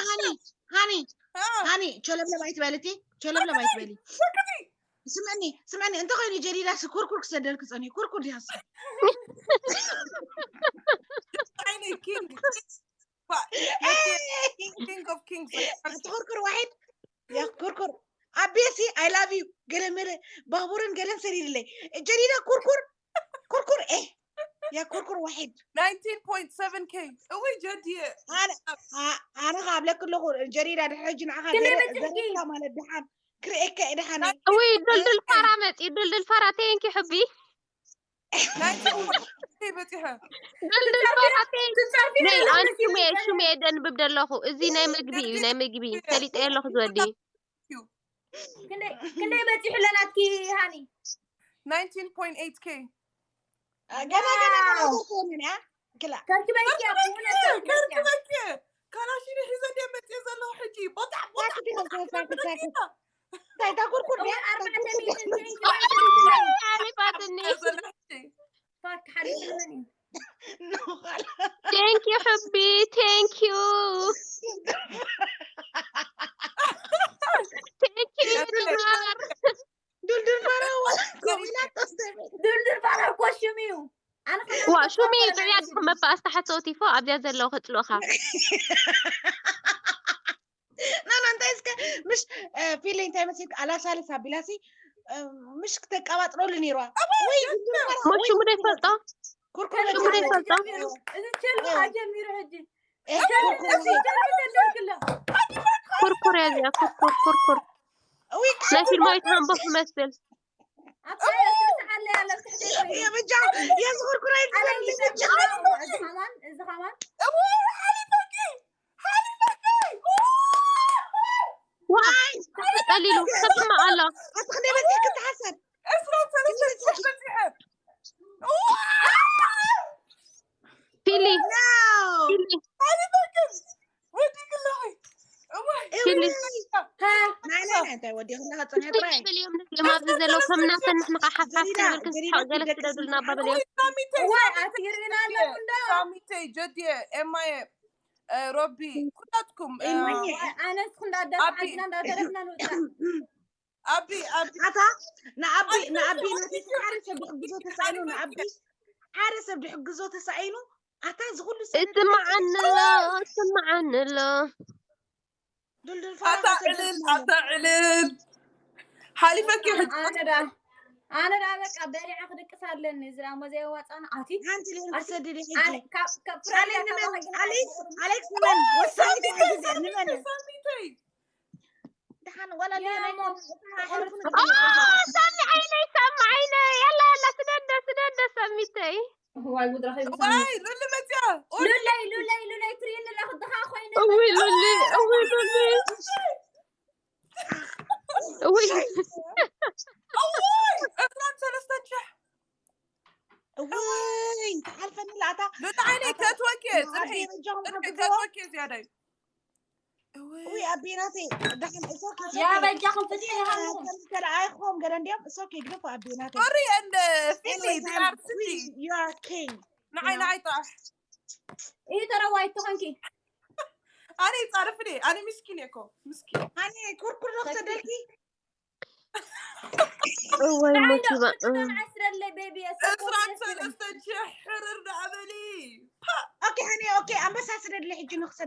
ሃኒ ሃኒ ሃኒ ቸለብለብ ኣይትበሊ እቲ ቸለብለብ ኣይትበሊ። ስምዕኒ ስምዕኒ እንተ ኮይኑ ጀዲዳ ኩርኩር ክሰደልክ ጸኒሑ ኩርኩር ዲሃስ ኪንግ ኪንግ ኦፍ ኪንግስ ኣቲ ኩርኩር ዋሒድ ያ ኩርኩር ኣቤሲ I love you ገለ መለ ባቡርን ገለን ሰሪርለይ ጀዲዳ ኩርኩር ኩርኩር ኤ ያ ኩርኩር ዋሒድ nineteen point seven K እወይ ጀድየ ኣነ ካብ ለክ ኣለኹ ጀዲዳ ድሕጂ ንዓኻ ዘረካ ማለት ድሓን ክርእየካ እየ ድሓን እውይ ድልድል ፋራ መፂ ድልድል ፋራ thank you ሕቢ በፂሐ ድልድል ፋራ thank you ኣንቱሜ ሹሜ ደንብብ ደለኹ እዚ ናይ ምግቢ እዩ ናይ ምግቢ ፈሊጠ ኣለኹ ዝወዲ ክንደይ በፂሑ ኣለናትኪ ሃኒ nineteen point eight K ገና ገና ገና ተኮንን እያ ክላ ከርክበይኪ ከርክበኪ ካላሽኒ ሒዘ ድየ መፅየ ዘለኹ ሕጂ ቦጣዕ ቦጣዕ እንታይ ታኩርኩር ድያ ሓሊፋትኒ ፋክ ሓሊፍኒ thank you ሕቢ thank you thank you ጅማር ዱልዱል ፋራ ወላ ኮሚላ ተስተሚ ዱልዱል ፋራ እኮ ሽም እዩ ዋ ሹም እዩ ጥዑያት መባእስቲ ሓሰውቲ ፎ ኣብዚኣ ዘለዉ ከፅልኡኻ ናና እንታይ እስከ ምሽ ፊልይ እንታይ መሲልክ ኣላሳልስ ኣቢላሲ ምሽ ክተቀባጥረሉ ነይርዋ ወይ ሞት ሽሙ ዶ ይፈልጦ ኩርኩር ሽሙ ዶ ይፈልጦ እዚ ቸልካ ጀሚሩ ሕጂ ኩርኩር እያ እዚኣ ኩርኩር ኩርኩር ናይ ፊልማዊት ሃምቦ ክመስል የበጃ የዝኩርኩር እዚ ከማን እዚ ከማን ዋይ ተጠሊሉ ተስማ ኣሎ ኣትክደ መፅእ ክትሓሰብ ፊሊ ፊሊ እንታይ ወዲኽና ፀኒሐ ጥራይ ኣብዚ ዘለዉ ከም ናተን ንሕና ከዓ ሓፍሓፍ ክንብል ክስሓቕ ገለ ስደዱልና ኣባበልዮም እዋይ ኣትይርኢና ኣለኹ እንዳ ሳሚተይ ጀድየ ኤማየ ሮቢ ኩላትኩም ኣነስ እንዳዳፋዓትና እንዳተረፍና ንውፃእ ኣቢ ኣቢ ኣታ ንኣቢ ንኣቢ ናቲ ሓደ ሰብ ድሕግዞ ተሳኢኑ ንኣቢ ሓደ ሰብ ድሕግዞ ተሳኢኑ ኣታ ዝኩሉ እስማዓኒ ኣሎ እስማዓኒ ኣሎ ዱልዱል ኣታ ዕልል ኣታ ዕልል ሓሊፈኪ ሕጂ ኣነ ዳ ኣነ ዳ በቃ በሊዐ ክድቅስ ኣለኒ እዚ ዳሞ ዘየዋፃና ኣቲ ሓንቲ ሌን ክሰድድ ሕጂ ኣነ ካብ ካብ ፍራንያ ካብ ኣሌክስ ኣሌክስ ንመን ወሳኒ ግዜ ንመን ሳሚተይ ደሓን ወላ ሌን ሰሚ ዓይነይ ሰሚ ዓይነይ ያላ ያላ ስደደ ስደደ ሰሚተይ እዋይ ጉድ ረኺቡ ዋይ ሉሊ መፅያ ሉለይ ሉለይ ሉለይ ትሪእኒ ኣለኹ ድኻ ኮይኑ እውይ ሉሊ እውይ ሉሊ እውይ እዋይ ዕስራን ሰለስተን ሽሕ እውይ ተሓልፈኒ ላታ ሉሊ ዓይነይ ከትወኬ ፅንሒ ፅንሒ ከትወኬ ዝያዳይ ውይ ኣቤናተይ ደሓን እሶኪ ያ በጃኹም ፍትሒ ይሃብኩም ተለኣይኹም ገለ እንዲኦም እሶኪ ግደፉ ኣቤናተይ ሶሪ and ፊሊ they are city you are king ንዓይ ንዓይ ጥራሕ ይህ ተረዋይ ትኾንኪ ኣነ ይፃርፍ ደ ኣነ ምስኪን እኮ ምስኪን ኣነ ኩርኩር ዶ ክሰደልኪ እወይ ሞቲባ ስደለይ ቤቢ ዕስራን ሰለስተን ሽሕ ሕርር ዳዕበሊ ኦኬ ሃኒ ኦኬ ኣንበሳ ስደድለ ሕጂ ንክሰድ